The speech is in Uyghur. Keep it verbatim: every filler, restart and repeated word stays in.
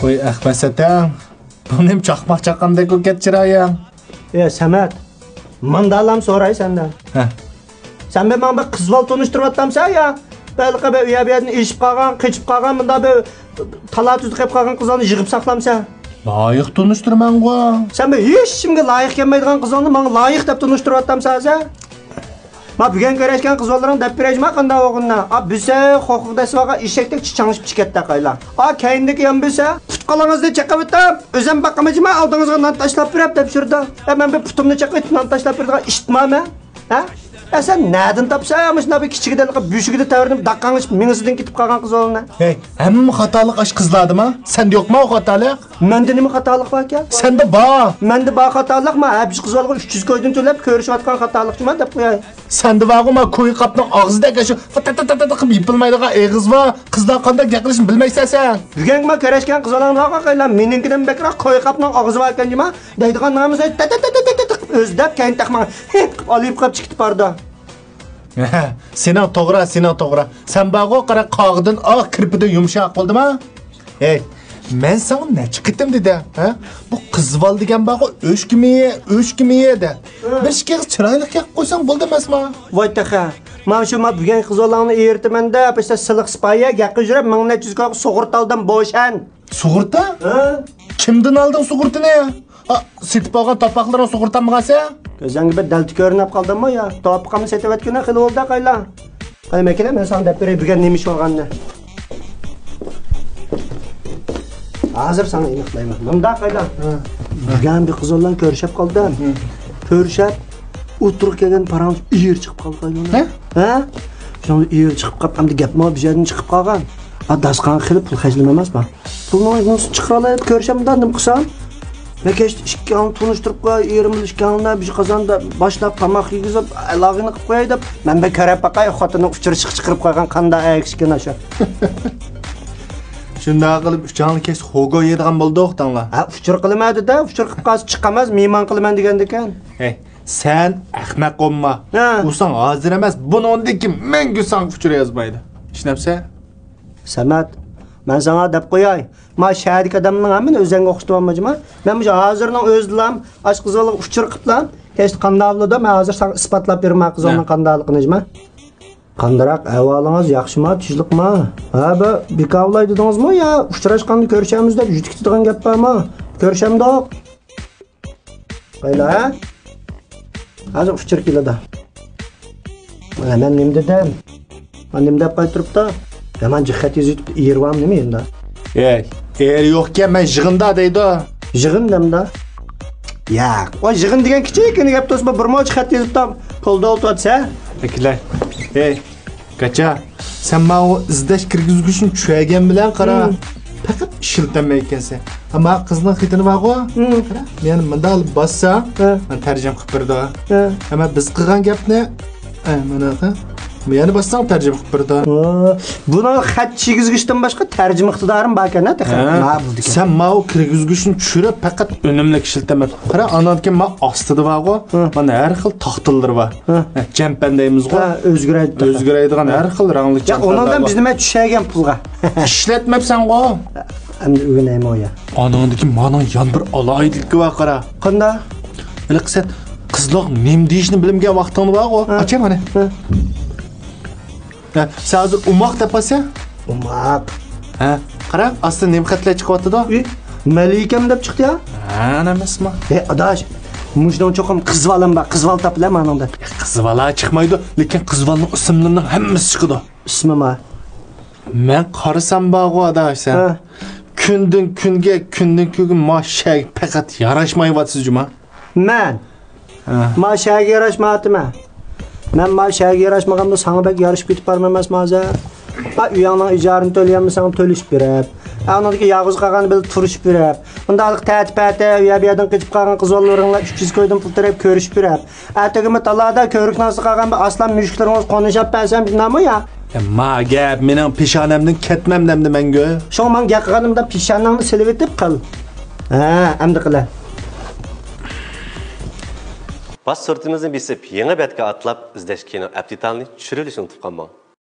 ۋاي ئەخمەت سەتەڭ، بۇ نېمە چاقماق چاققاندەك بولۇپ كەتتى چىرايىڭ؟ ئە سەمەت، ماندالام سوراي سەندىن. ھە. سەن بىر ماڭا بىر قىز بالا تونۇشتۇرۇۋاتامسەن يا؟ بەلكى بىر ئۇ يەر بۇ يەردىن ئېشىپ قالغان، قېچىپ قالغان، مۇنداق بىر تالا-تۈزدە قېلىپ قالغان قىزلارنى يىغىپ ساقلامسەن؟ لايىق تونۇشتۇرىمەنغۇ. سەن بىر ھېچ كىمگە لايىق كەلمەيدىغان قىزلارنى ماڭا لايىق دەپ تونۇشتۇرۇۋاتامسەن ھازىر؟ ما بۈگۈن كۆرۈشكەن قىزلارنىڭ دەپ بېرەيچىما قانداق بولغىنىنى. ئا بىسە خوخۇغا دەسسىۋالغان ئېشەكتەك چىچاڭشىپ چىقىپ كەتتى قايلا. ئا كەينىدىكى يان بىسە پۇت-قالىڭىزنى چېقىۋېتىپ، ئۆزۈم باقىمىچىما ئالدىڭىزغا نان تاشلاپ بېرىپ دەپ يۈرىدۇ. ئە مەن بىر پۇتۇمنى چېقىۋېتىپ نان تاشلاپ بېرىدىغان ئىتما مەن؟ ھە؟ ئە سەن نەدىن تاپسەن مۇشۇنداق بىر كىچىكىدە بىر بۆشۈكىدە تەۋرىنىپ داققاڭلىشىپ مېڭىسىدىن كېتىپ قالغان قىز بالىنى؟ ھەي، ھەممە خاتالىق ئاشۇ قىزلاردىما؟ سەندە يوقما ئۇ خاتالىق؟ مەندە نېمە خاتالىق باركەن؟ سەندە بار. مەندە بار خاتالىقما؟ ھەبشى قىز بالىغا ئۈچ يۈز كويدىن تۆلەپ كۆرۈشۈۋاتقان خاتالىقچىما دەپ قوياي. سەندە بارغۇ ما كوي قاپنىڭ ئاغزىدەك ئاشۇ فىتىتىتىتىت قىلىپ يېپىلمايدىغان ئېغىز بار. قىزلار قانداق گەپ قىلىشنى بىلمەيسەن سەن. بۈگۈنكى ما كۆرۈشكەن قىز بالىڭ بارغۇ قايلا، مېنىڭكىدىن بەكرەك كوي قاپنىڭ ئاغزى باركەن جۇما. دەيدىغان نامىزى تەتەتەتەتەت قىلىپ ئۆزى دەپ كەينى تەقماڭ ھىق قىلىپ ئالىيىپ قېلىپ چىقىپ بارىدۇ. سېنىڭ توغرا، سېنىڭ توغرا. سەن بارغۇ قارا قاغىدىن ئاق كىرپىدىن يۇمشاق بولدىما؟ ھەي، مەن ساڭا نەچچە قېتىم دېدىم، ھە؟ بۇ قىز بالا دېگەن بارغۇ ئۆچكە مېيى، ئۆچكە مېيى دە. بىر ئىككى ئېغىز چىرايلىق گەپ قىلساڭ بولدى ئەمەسما؟ ۋاي تېخى. مانا شۇ ما بۈگۈن قىز بالاڭنى ئېرىتىمەن دەپ ئىشتە سىلىق سىپايە گەپقە يۈرۈپ مىڭ نەچچە يۈز كويغا سۇغۇرتا ئالدىم بوشەن. سۇغۇرتا؟ ھە؟ كىمدىن ئالدىڭ سۇغۇرتىنى؟ ئا، سېتىپ ئالغان تاپاقلىرىڭ سۇغۇرتامغانسەن؟ كۆزۈڭگە بىر دەلتە كۆرۈنۈپ قالدىممۇ يا؟ تاپىقىمنى سېتىۋەتكىنە خېلى بولدى قايلا. قاي مەكىنە، مەن ساڭا دەپ بېرەي بۈگۈن نېمە ئىش بولغانىنى. ھازىر ساڭا ئېنىقلايمەن. مۇنداق قايلا. ھە. بۈگۈن بىر قىز بىلەن كۆرۈشۈپ قالدىم. ھە. كۆرۈشۈپ، ئوتتۇرىغا كەلگەن پاراڭ ئېرى چىقىپ قالدى قايلا. ھە؟ ھە؟ شۇنىڭ ئېرى چىقىپ قاپ، ئەمدى گەپمۇ بىر يەردىن چىقىپ قالغان. ئا، داسقانغا خېلى پۇل خەجلىمەمەسما. پۇلنىڭ نېمىسى چىقىرالاي دەپ كۆرۈشەمدۇ، نېمە قىلسام؟ مەن كەچتە ئىككىڭلارنى تونۇشتۇرۇپ قوياي، ئېرىم بىلەن ئىككىڭلارنى بىر قازاندا باشلاپ تاماق يېگۈزۈپ، ئالاغىنى قىلىپ قوياي دەپ، مەن بىر كۆرۈپ باقاي، خوتۇننىڭ ئۇچۇر چىقىپ قويغان قانداق ئەگىشكىن ئاشۇ. شۇنداق قىلىپ ئۈچەڭلار كەچتە خوگو يەيدىغان بولدۇق تاڭلا. ھە، ئۇچۇر قىلىمەن دېدى، ئۇچۇر قىلىپ قالسا چىقاماز، مېھمان قىلىمەن دېگەندىكەن. ھەي، سەن ئەخمەق بولما. ھە. ئۇ ساڭا ھازىر ئەمەس، بۇنىڭدىن كېيىن مەڭگۈ ساڭا ئۇچۇر يازمايدۇ. ئىشىنەمسەن؟ سەمەت، مەن ساڭا دەپ قوياي. ما شەھەردىكى ئادەمنىڭ ھەممىنى ئۆزەڭگە ئوخشىتىۋالما جۇما. مەن مۇشۇ ھازىرنىڭ ئۆزىدىلا ئاشۇ قىز بالىغا ئۇچۇر قىپلا، كەچتە قانداق بولىدۇ، مەن ھازىر ساڭا ئىسپاتلاپ بېرىمەن قىز بالىنىڭ قانداقلىقىنى جۇما. قانداقراق ئەھۋالىڭىز، ياخشىما، تىنچلىقما؟ ھە، بە بىكاۋلاي دېدىڭىزمۇ يا ئۇچراشقاندا كۆرۈشەرمىز دەپ يۈتۈپ كېتىدىغان گەپ بارمۇ؟ كۆرۈشەمدۇق. قايلا، ھە؟ ھازىر ئۇچۇر كېلىدۇ. مانا مەن نېمە دېدىم؟ مانا نېمە دەپ قايتۇرۇپتۇ؟ يامان جىق خەت يېزىۋېتىپتۇ، ئېرى بارمۇ نېمە يېنىدا؟ ئەي، ئېرى يوقكەن، مەن يىغىندا دەيدۇ. يىغىن دەمدا؟ ياق، ئۇ يىغىن دېگەن كىچىككىنە گەپ دوستۇم، بىر مۇنچە خەت يېزىپتۇ، پۇل دولتۇرۇۋاتىسەن. ئەكېلەي. ئەي. گاچا، سەن ماۋۇ ئىزدەش كىرگۈزگۈچنى چۈشەرگەن بىلەن قارا، مم. پەقەت ئىشلىتەلمەيدىكەنسەن. ئەمما قىزنىڭ خېتىنى بارغۇ، مم. قارا، يەنە مۇنداق ئېلىپ باسساڭ، ھە. مانا تەرجىمە قىلىپ بېرىدۇ. ھە. ئەمما بىز قىلغان گەپنى، ئە، مانا، ھە، يەنە باسساڭ تەرجىمە قىلىپ بېرىدۇ. ھە. بۇنىڭ خەت كىرگۈزگۈچتىن باشقا تەرجىمە ئىقتىدارىم باركەن-ھە تېخى. ھە. ما بولىدىكەن. سەن ماۋۇ كىرگۈزگۈچنى چۈشۈرۈپ، پەقەت ئۈنۈملۈك ئىشلىتەلمەپسەن. قارا، ئانان كېيىن ما ئاستىدا بارغۇ، ھە. مانا ھەر خىل تاختىلىرى بار. ھە. ھە، جەمپەن دەيمىزغۇ. ھە، ئۆزگىرەيدۇ. ئۆزگىرەيدىغان ھە. ھەر خىل رەڭلىك يا، جەمپەنلەر ئۇنىڭدىن بار. بىز نېمە چۈشەرگەن پۇلغا؟ ئىشلەتمەپسەنغۇ. ئەمدى ئۆگىنەيمۇ يا؟ ئانىڭدىكى مانىڭ يەنە بىر ئالاھىدىلىكى بار، قارا. قانداق؟ ھېلىقى سەن قىزلار نېمە دېيىشنى بىلمىگەن ۋاقتىڭدا بارغۇ. ھە. ئاچاي مانا. ھە. ھە، سەن ھازىر ئوماق دەپ قالسەن. ئوماق. ھە، قارا، ئاستىدا نېمە خەتلەر چىقىۋاتىدۇ؟ ئى، مەلىكەم دەپ چىقتى يا. ھە، ئەمەسمۇ؟ ھە، ئاداش، مۇشۇنىڭ چوقۇم قىز بالام بار، قىز بالا تاپىلا مانىڭدا. قىز بالا چىقمايدۇ، لېكىن قىز بالىنىڭ ئىسىملىرىنىڭ ھەممىسى چىقىدۇ. ئىسمىما؟ مەن قارىسام بارغۇ، ئاداش، سەن. ھە. كۈندىن كۈنگە، كۈندىن كۈنگە ما شەگە پەقەت ياراشمايۋاتىسىز جۇما. مەن؟ ھە. ما شەگە ياراشمايۋاتىمەن. مەن ما شەگە ياراشمىغاندا ساڭا بەك يارىشىپ كېتىپ بارمايمەنمۇ ھازىر؟ ھە، ئۆيۈڭنىڭ ئىجارىنى تۆلىيەلمىسەڭ تۆلىشىپ بېرىپ. ئانىڭدىكى يالغۇز قالغان بىلەن تۇرۇشۇپ بېرىپ. مۇنداقلىق تەتە-پەتە، ئۇ يەر بۇ يەردىن قېچىپ قالغان قىز بالىلىرىڭلار ئۈچ يۈز كويدىن پۇل تېرەپ كۆرۈشۈپ بېرىپ. ئەتىگىنمۇ تالادا كۆۋرۈكنىڭ ئاستىدا قالغان بىر ئاسلان مۈشۈكلىرىڭىز قونۇشاپ بەرسەم شۇنداقمۇ يا؟ يا، ما گەپ مېنىڭ پېشانەمدىن كەتمەمدۇ ئەمدى مەڭگۈ. شۇڭا ماڭا گەپ قىلغىنىمدا پېشانەڭنى سېلىۋېتىپ قىل. ھە، ئەمدى قىلە. باش سۈرىتىمىزنى بېسىپ، يېڭى بەتكە ئاتلاپ، ئىزدەش كىنو ئەپ دېتالىنى چۈشۈرۈۋېلىشنى ئۇنتۇپ قالماڭ.